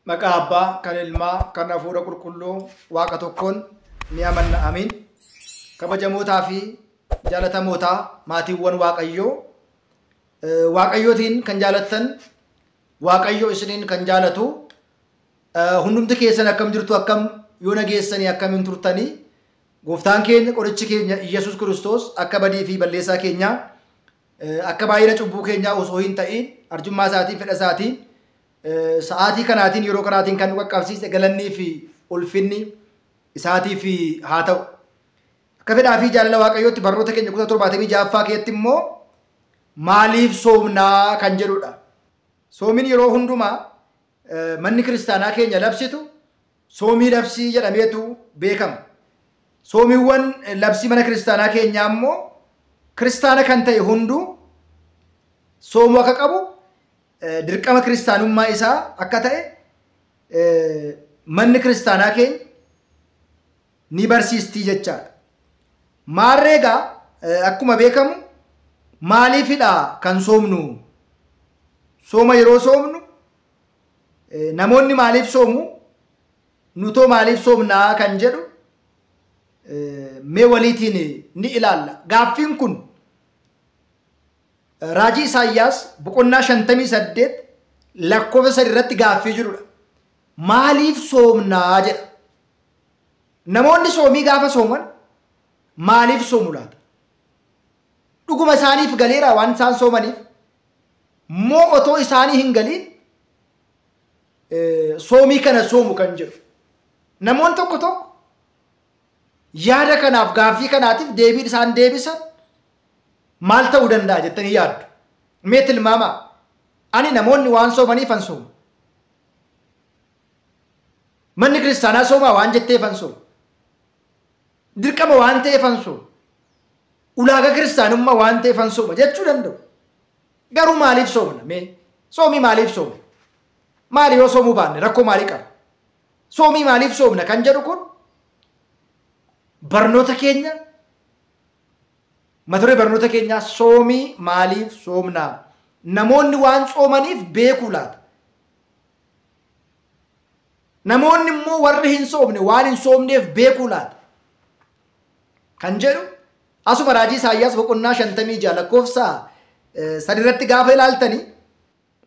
Maqaa Abbaa, kan Ilmaa, kan Hafuura Qulqulluu, Waaqa tokkoon ni amanna. Amiin. Kabajamootaa fi jaalatamootaa maatiiwwan Waaqayyoo, Waaqayyootiin kan jaalattan, Waaqayyo isiniin kan jaalatu, hundumti keessan akkam jirtu, akkam yoo nageessanii, akkamiin turtanii? Gooftaan keenya, qorichi keenya Iyyasuus Kiristoos akka badii fi balleessaa keenyaa, akka baay'ina cubbuu keenyaa osoo hin ta'in, arjummaa isaatiin, fedha isaatiin, sa'aatii kanaatiin, yeroo kanaatiin kan nu qaqqabsiise, galannii fi ulfinni isaatiif haa ta'u. Akka fedhaa fi jaalala Waaqayyootti barnoota keenya kutaa 76ffaa keessatti immoo maaliif soomnaa kan jedhudha. Soomiin yeroo hundumaa manni kiristaanaa keenya labsitu soomii labsii jedhameetu beekama. Soomiiwwan labsii mana kiristaanaa keenyaa immoo kiristaana kan ta'e hunduu soomuu akka qabu, dirqama kiristaanummaa isaa akka ta'e manni kiristaanaa keenya ni barsiistii jechaadha. Maarree egaa, akkuma beekamu maaliifidha kan soomnu? Sooma yeroo soomnu namoonni maaliif soomu? Nutoo maaliif soomnaa kan jedhu mee waliitiin ni ilaalla. Gaaffiin kun raajii Isaayyaas boqonnaa 58 lakkoofsa 3 irratti gaaffii jirudha. Maaliif soomnaa jedha. Namoonni soomii gaafa sooman maaliif soomu laata? Dhuguma isaaniif galeera waan isaan soomaniif? Moo otoo isaanii hin galiin soomii kana soomu kan jedhu. Namoonni tokko tokko yaada kanaaf, gaaffii kanaatiif deebiin isaan deebisan maal ta'uu danda'a jettanii yaaddu? Mee tilmaamaa. Ani namoonni waan soomaniif an soomu. Manni kiristaanaa soomaa waan jetteef an soomu. Dirqama waan ta'eef an soomu. Ulaagaa kiristaanummaa waan ta'eef an sooma jechuu danda'u. Garuu maaliif soomna? Mee soomii maaliif soomna? Maali yoo soomuu baanne rakkoo maalii qaba? Soomii maaliif soomna kan jedhu kun barnoota keenya, mata duree barnoota keenyaa, soomii maaliif soomna? Namoonni waan soomaniif beekuu laata? Namoonni immoo warri hin soomne waan hin soomneef beekuu laata? Kan jedhu asuma raajii Isaayyaas boqonnaa 56 lakkoofsa 3 irratti gaafa ilaaltanii,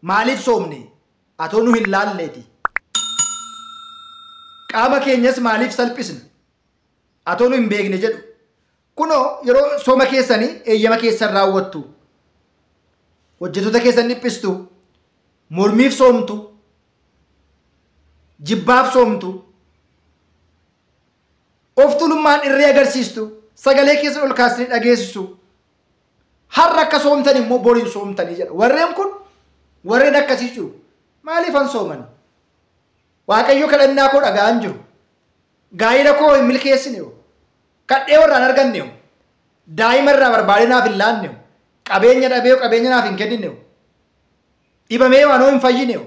maaliif soomne? Atoo nu hin laalleeti. Qaama keenyas maaliif salphisna? Atoo nu hin beekne jedhu. Kunoo yeroo sooma keessanii eeyyama keessan raawwattu. Hojjettoota keessan dhiphistu. Mormiif soomtu. Jibbaaf soomtu. Of tuulummaan irree agarsiistu. Sagalee keessan ol kaastanii dhageessisu. Har'a akka soomtan immoo boriin soomtanii jedha. Warreen kun warreen akkasii jiru. Maaliif an soomani? Waaqayyo kadhannaa koo dhaga'an jiru. Gaa'ila koo hin milkeessine yoo. Kadhee warraan arganne yoo. Daa'ima irraa barbaadee naaf hin laanne yoo. Qabeenya dhabee qabeenya naaf hin kennine yoo. Dhibamee waan hin fayyine yoo.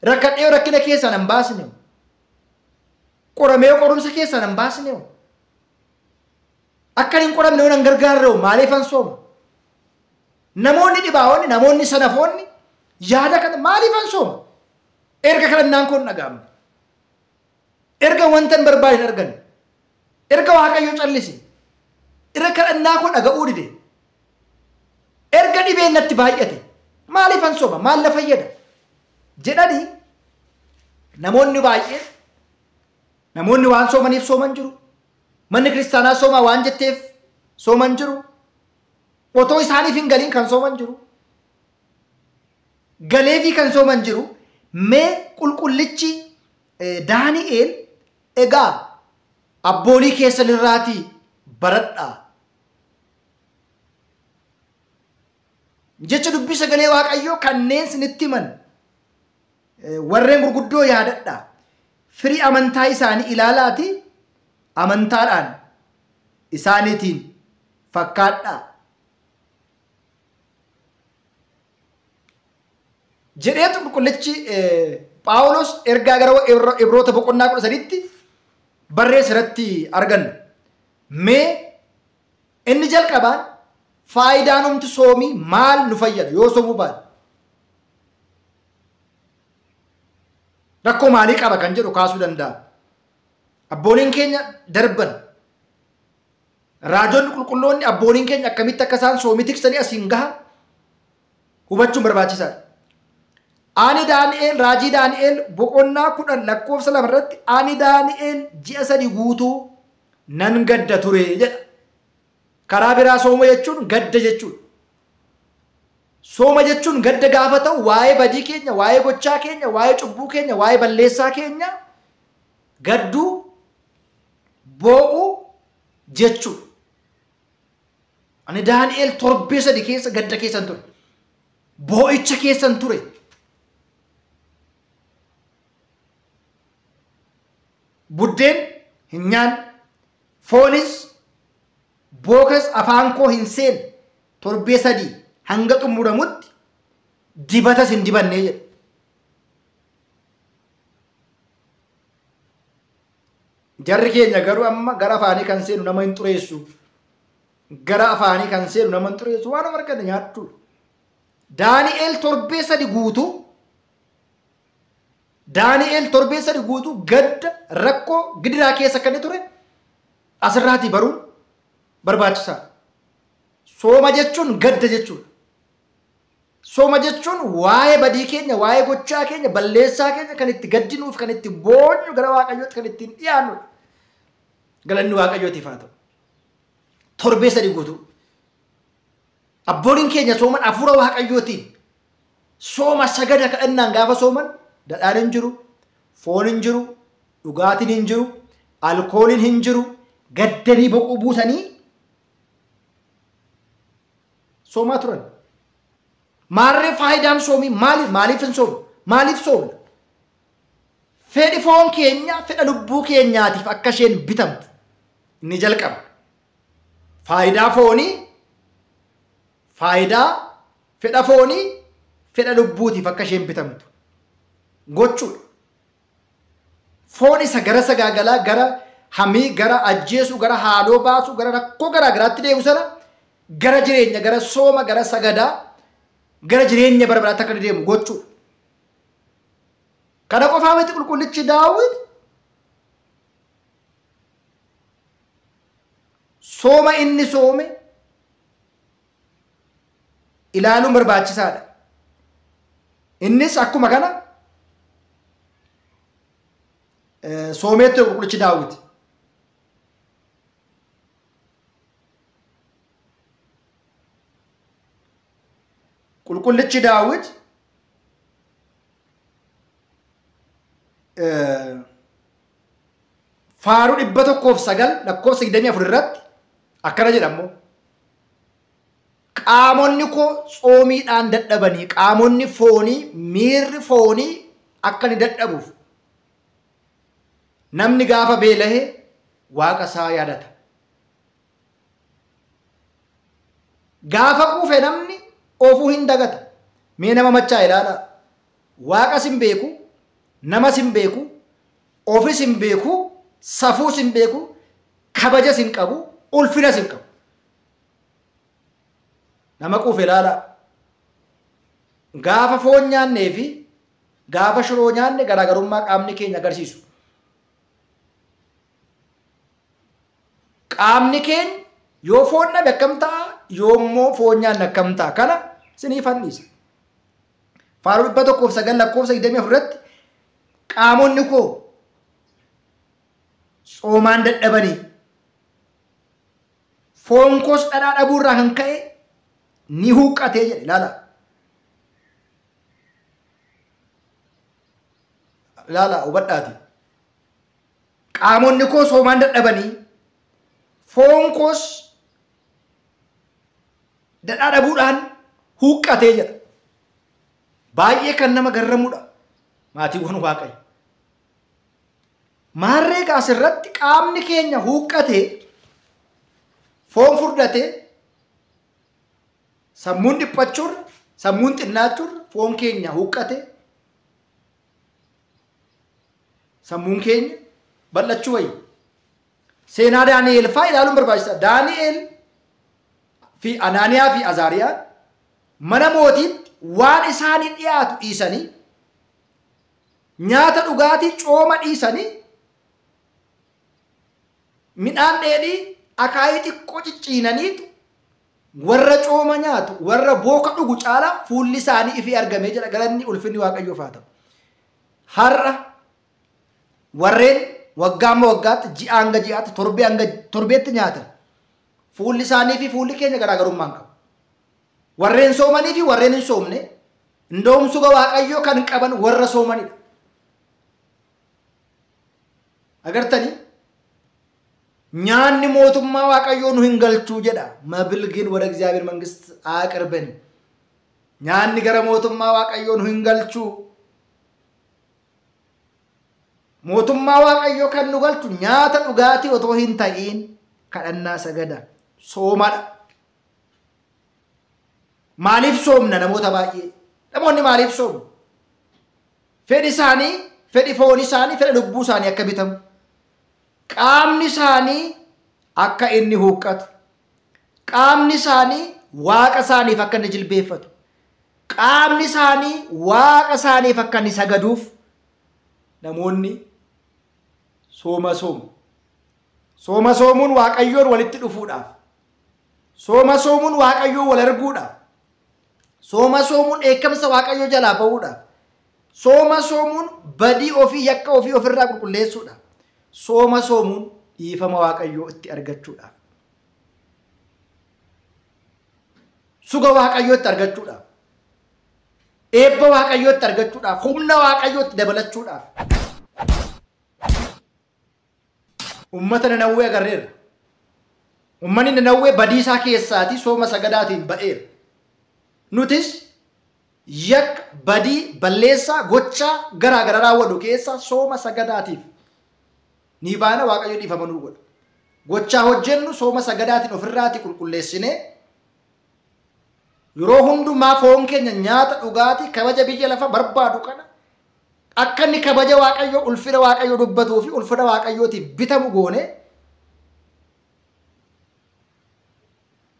Rakkadhee rakkina keessaa nan baasne yoo. Qoramee qorumsa keessaa nan baasne yoo. Akka hin qoramne yoo nan gargaarre yoo, maaliif an sooma? Namoonni dhibaa'oonni, namoonni sanafoonni yaada kana, maaliif an sooma? Erga kadhannaan koo hin dhaga'amne. Erga wanta hin barbaade hin arganne. Erga Waaqayyo callise. Erga kadhannaa koo dhaga'uu dide. Erga dhibeen natti baay'ate. Maaliif an sooma? Maal na fayyada? Jedhanii namoonni baay'een, namoonni waan soomaniif sooman jiru. Manni kiristaanaa soomaa waan jetteef sooman jiru. Otoo isaaniif hin galiin kan sooman jiru. Galeefii kan sooman jiru. Mee qulqullichi Daani'eel, egaa abboolii keessan irraatii baradhaa. Jecha dubbii sagalee Waaqayyoo kanneen isinitti himan warreen gurguddoo yaadadhaa. Firii amantaa isaanii ilaalaati amantaadhaan isaaniitiin fakkaadhaa. Jedheetu qulqullichi Phaawulos ergaa gara Ibroota boqonnaa 13tti barreesse irratti arganna. Mee inni jalqabaan faayidaan humti soomii maal nu fayyada yoo soomuu baanne? Rakkoo maalii qaba kan jedhu kaasuu danda'a. Abbooliin keenya darban raajonni qulqulloonni abbooliin keenya akkamitti akka isaan soomii tiksanii asiin gahan hubachuun barbaachisaadha. Ani Daani'el raajii Daani'el boqonnaa 10 lakkoofsa 2 irratti ani Daani'el ji'a 3 guutuu nan gadda ture jedha. Karaa biraa sooma jechuun gadda jechuudha. Sooma jechuun gadda gaafa ta'u waa'ee badii keenya, waa'ee gochaa keenya, waa'ee cubbuu keenya, waa'ee balleessaa keenya gadduu boo'uu jechuudha. Ani Daani'el torbee 3 keessa gadda keessan ture. Boo'icha keessan ture. Buddeen hin nyaanne, foonis bookas afaan koo hin seenne torbee 3 hanga xumuramutti dibatas hin dibannee jedha. Jarri keenya garuu amma gara afaanii kan seenu nama hin xureessu. Gara afaanii kan seenu nama hin xureessu waan nama arganne nyaachuu. Daani'el torbee 3 guutuu Daani'el torbee 3 guutuu gadda rakkoo gidiraa keessa kan ture asirraatii baruun barbaachisaadha. Sooma jechuun gadda jechuudha. Sooma jechuun waa'ee badii keenya, waa'ee gochaa keenya, balleessaa keenya kan itti gaddinuuf, kan itti boonyu gara Waaqayyootti kan ittiin dhiyaannudha. Galanni Waaqayyootiif haa ta'u. Torbee 3 guutuu. Abbooliin keenya sooman hafuura Waaqayyootiin sooma sagada kadhannaan gaafa sooman dhadhaan hin jiru, foon hin jiru, dhugaatiin hin jiru, alkooliin hin jiru, gaddanii boquu buusanii soomaa turan. Maarree faayidaan soomii maaliif? Maaliif hin soomne? Maaliif soomna? Fedhi foon keenya fedha lubbuu keenyaatiif akka isheen bitamtu inni jalqaba. Faayidaa foonii, faayidaa fedha foonii fedha lubbuutiif akka isheen bitamtu gochuudha. Foon isa gara sagaagalaa, gara hamii, gara ajjeesuu, gara haaloo baasuu, gara rakkoo garaa garaatti deemu sana gara jireenya, gara sooma, gara sagadaa, gara jireenya bara baraatti akka deemu gochuudha. Kana qofaa miti qulqullichi Daawit sooma inni soome ilaaluun barbaachisaadha. Innis akkuma kana soomee ture qulqullichi Daawit. Qulqullichi Daawit faaruu 109 lakkoofsa 24 irratti akkana jedha immoo qaamonni koo tsoomiidhaan dadhabanii, qaamonni foonii, miirri foonii akka inni dadhabuuf namni gaafa beela'e waaqa isaa yaadata. Gaafa quufe namni ofuu hin dagata. Mee nama machaa ilaalaa. Waaqas hin beeku, namas hin beeku, ofis hin beeku, safuus hin beeku, kabajas hin qabu, ulfinas hin qabu. Nama quufe ilaalaa. Gaafa foon nyaannee fi gaafa shiroo nyaanne garaagarummaa qaamni keenya agarsiisu. Qaamni keenya yoo foon dhabe akkam ta'a, yoo immoo foon nyaanne akkam ta'a? Kana isiniif fanniisa. Faaruu 109 lakkoofsa 24 irratti qaamonni koo tsoomaan dadhabanii foon koos dhadhaa dhabuurraa kan ka'e ni huqqatee jedhe. Ilaala. Ilaala hubadhaati. Qaamonni koo soomaan dadhabanii foon koos dhadhaa dhabuudhaan huqqatee jedha. Baay'ee kan nama garramudha. Maatiiwwan Waaqayyo. Maarree asirratti qaamni keenya huqqatee foon furdatee sammuun dhiphachuurra, sammuun xinnaachuurra foon keenya huqqatee Sammuun keenya bal'achuu wayya. Seenaa Daani'el fa'aa ilaaluun barbaachisaadha. Daani'el fi Anaaniyaa fi Azaariyaan mana mootiitti waan isaanii dhiyaatu dhiisanii nyaata dhugaatii cooma dhiisanii midhaan dheedhii akaayii xiqqoo cicciinaniitu warra cooma nyaatu warra booka dhugu caalaa fuulli isaanii ifee argamee jira. Galanni ulfinni Waaqayyoof haa ta'u. Har'a warreen waggaa amma waggaatti ji'a hanga ji'aatti torbee hanga torbeetti nyaatan fuulli isaanii fi fuulli keenya garaagarummaa hin qabu. Warreen soomanii fi warreen hin soomne indoom suga Waaqayyoo kan qaban warra soomanidha. Agartanii nyaanni mootummaa Waaqayyoo nu hin galchuu jedha. መብል ግን ወደ እግዚአብሔር መንግስት አያቀርበንም። Nyaanni gara mootummaa Waaqayyoo nu hin galchuu. Mootummaa Waaqayyoo kan nu galchu nyaata dhugaatii otoo hin ta'iin kadhannaa sagada soomadha. Maaliif soomna namoota baay'ee? Namoonni maaliif soomu? Fedhi isaanii, fedhi foon isaanii, fedha lubbuu isaanii akka bitamu. Qaamni isaanii akka inni huuqqatu. Qaamni isaanii waaqa isaaniif akka inni jilbeeffatu. Qaamni isaanii waaqa isaaniif akka inni sagaduuf namoonni sooma soomu. Sooma soomuun Waaqayyoon walitti dhufuudhaaf. Sooma soomuun Waaqayyoon wal arguudhaaf. Sooma soomuun dheekkamsa Waaqayyoo jalaa bahuudhaaf. Sooma soomuun badii ofii yakka ofii ofirraa qulqulleessuudhaaf. Sooma soomuun dhiifama Waaqayyoo itti argachuudhaaf. Suga Waaqayyoo itti argachuudhaaf. Eebba Waaqayyoo itti argachuudhaaf. Humna Waaqayyoo itti dabalachuudhaaf. Uummata Nanawwee agarreerra. Uummanni Nanawwee badiisaa keessaatii sooma sagadaatiin ba'eera. Nutis yakka badii balleessaa gochaa garaa garaa raawwannu keessaa sooma sagadaatiif ni baana. Waaqayyo dhiifama nuu godha. Gochaa hojjennu sooma sagadaatiin ofirraatii qulqulleessinee yeroo hundumaa foon keenya nyaata dhugaatii kabaja biyya lafa barbaadu kana akka inni kabaja Waaqayyoo ulfina Waaqayyoo dubbatuu fi ulfina Waaqayyootiif bitamu goone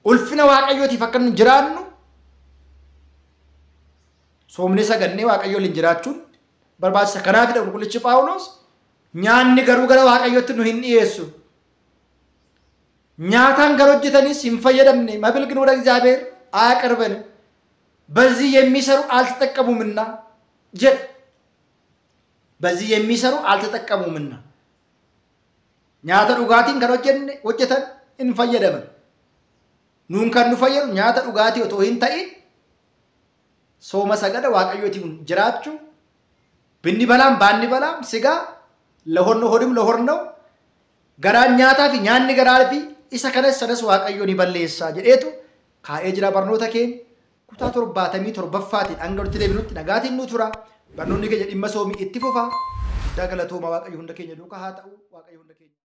ulfina Waaqayyootiif akka inni jiraannu soomni sagannee Waaqayyoo waliin jiraachuun barbaachisa. Kanaafidha qulqullichi Phaawulos nyaanni garuu gara Waaqayyootti nu hin dhiyeessu. Nyaataan kan hojjetanis hin fayyadamne መብል ግን ወደ እግዚአብሔር አያቀርበንም። በዚህ የሚሰሩ አልተጠቀሙምና jedha. በዚህ የሚሰሩ አልተጠቀሙምና nyaata dhugaatiin kan hojjetan hin fayyadaman. Nuun kan nu fayyadu nyaata dhugaatii otoo hin ta'in sooma sagada Waaqayyootiin jiraachuu ብንበላም ባንበላም ስጋ ለሆድ ነው ሆድም ለሆድ ነው garaan nyaataa fi nyaanni garaa fi isa kanas sanas Waaqayyo ni balleessaa jedheetu kaa'ee jira. Barnoota keenya kutaa 77ffaatiin hanga walitti deebinutti nagaatiin nu tura. Barnoonni keenya dhimma soomii itti fufa. Guddaa galatooma. Waaqayyo hunda keenya duukaa haa ta'u. Waaqayyo hunda keenya.